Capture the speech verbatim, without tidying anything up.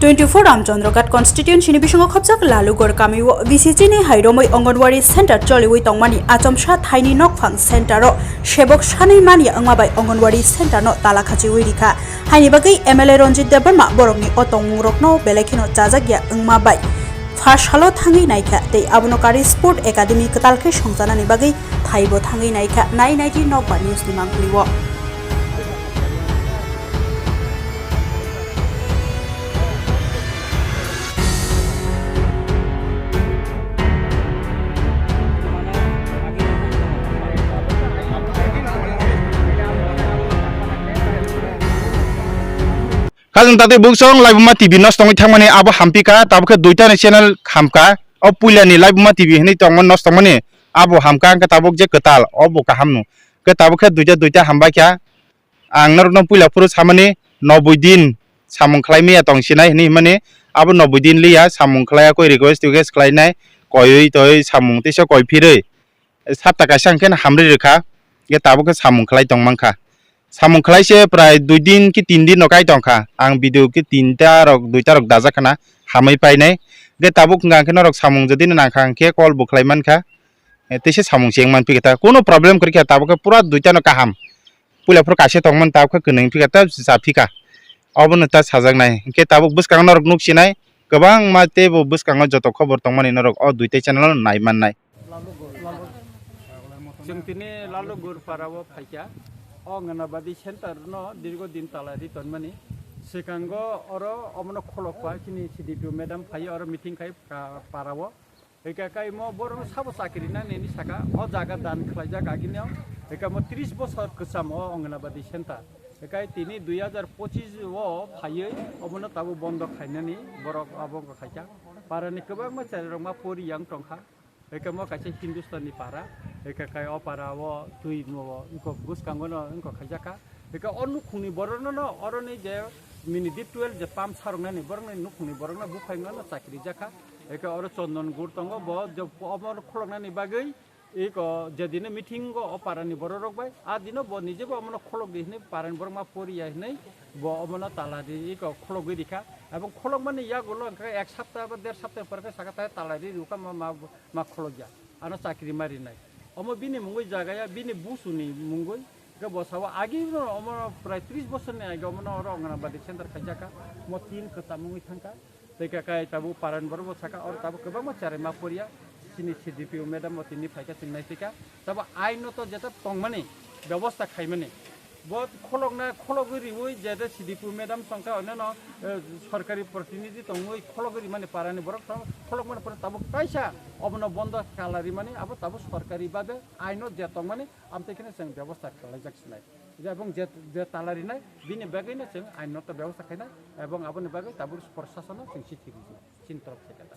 Twenty-four Ramchandra Ghat constituency ni bisingo khopjak Lalugor kamio V C C ni hairomwi Anganwadi center choliwi tongmani achomsa thaini nokphang center o sebok sanwi manya wngma bai Anganwadi center no tala khachiwi rikha. Haini bagwi M L A Ranjit Debbarma borokni o tongmungrokno belai kheno chajakya wngma bai pha salo thangwi naikha tei abono kari Sport Academy kwtal khe songchanani bagwi thaibo thangwi naikha. Nai naidi nokbar news ni mangpili o. Khajang tatwi buksong Laibuma T V nos tongwi thangmani abo hampika, tabukhe duita ni channel hamka. O puila ni Laibuma T V hinwi tongma nos tongmani abo hamka, hwnkhe tabuk je kwtal obo kaham no. Hwnkhe tabukhe duita duita hambai kha. Ang norokno puila phuru samani noboi din samung khlai maya tong sinai hinwi himani abo noboi din liya samung khlai ya koi request request khlai nai koiwi toi samung teisa koi phirwi. Sapta kaisa hwnkhe hamri rwkha, hwnkhe tabuk khe samung khlai tong mankha. Samung khlai se prai dui din ki tin din no kai tongkha. Ang video ki tinta rok, duita rok dajak khana hamwi painai. Hwnkhe tabuk hwnkha hwnkhe norok samung jodi no nangkha hwnkhe call bo khlai mankha. Eh, teisa samung cheng man phikha ta. Kuno problem kwrwikha tabuk khe pura duita no kaham. Puila phuru kaisa tongmani tabuk khe kwnwi phikha ta cha phikha. Obono ta sajaknai. Hwnkhe tabuk bwskango norok nuk sinai. Kwbangma teibo bwskango joto khobor tongmani norok o duita channel o nai mannai. Chwng tini Lalugur para o phaikha. O Anganwadi center no dirgo din tala ri tonmani. Swkango oro omono kholokpa chini C D P O madam phai oro meeting khai para o. Eka kai mo borok sabo chakri nang nini saka o jaga dan khlaijak agini o. Eka mo tris bosor kwcham o Anganwadi center. Eka tini dui hajar pochis o phaiwi obono tabuk bondo khainani borok abo wngkha khaikha. Parani kwbangma cherairok ma pori yang tongkha. Eka mo kaisa Hindustani para. Eka kai o para o twi mo wngkha bwskango no wngkha khaijakha. Eka o nukhungni borokno no oroni je mini deep twelve je pump saroknani borokni nukhungni borokno buphai wngno chakri jakha. Eka oro Chondon Gur tongo, bo je omo khuloknani bagwi eko jedino meeting o o parani borok rok bai, a dino bo nije bo omono khulok di hinwi parani borok ma poriya hinwi bo omono tala di eko khulogwi rikha. Ebong khulokmani yagulo hwnkhe ek sapta ba der sapta pore khe saka tai tala di rikha ma, ma, ma khulokya. Ano chakri ma rinai. Omo bini mungwi jagaya, bini busuni mungwi. Hwnkhe bo sao agi no omono prai tris bosorni age omono oro Anganwadi center khaijakha. Mo tin kwcham wngwi thangkha. Tei kha kai tabuk parani borok bo saka, oro tabuk kwbangma cherai ma poriya. Chini C D P O madam bo tini phaikha, chwng naiphikha. Tabuk aino to jeta tongmani, bebosta khaimani. Bo kholokna, khologwi riwi jeta C D P O madam tongkha, oneno, eh, sorkari protinidhi tongwi khologwi rimani parani borok tong, kholokmani pore tabuk kaisa obono bondo kala rimani, abo tabuk sorkari babe aino je tongmani, amtwi kheno chwng bebosta khlaijak sinai. Ebong je, je tala rinai, bini bagwino chwng aino to bebosta khainai, ebong aboni bagwi tabuk prosasono chwng chithi rijak. Chini torop theke ta.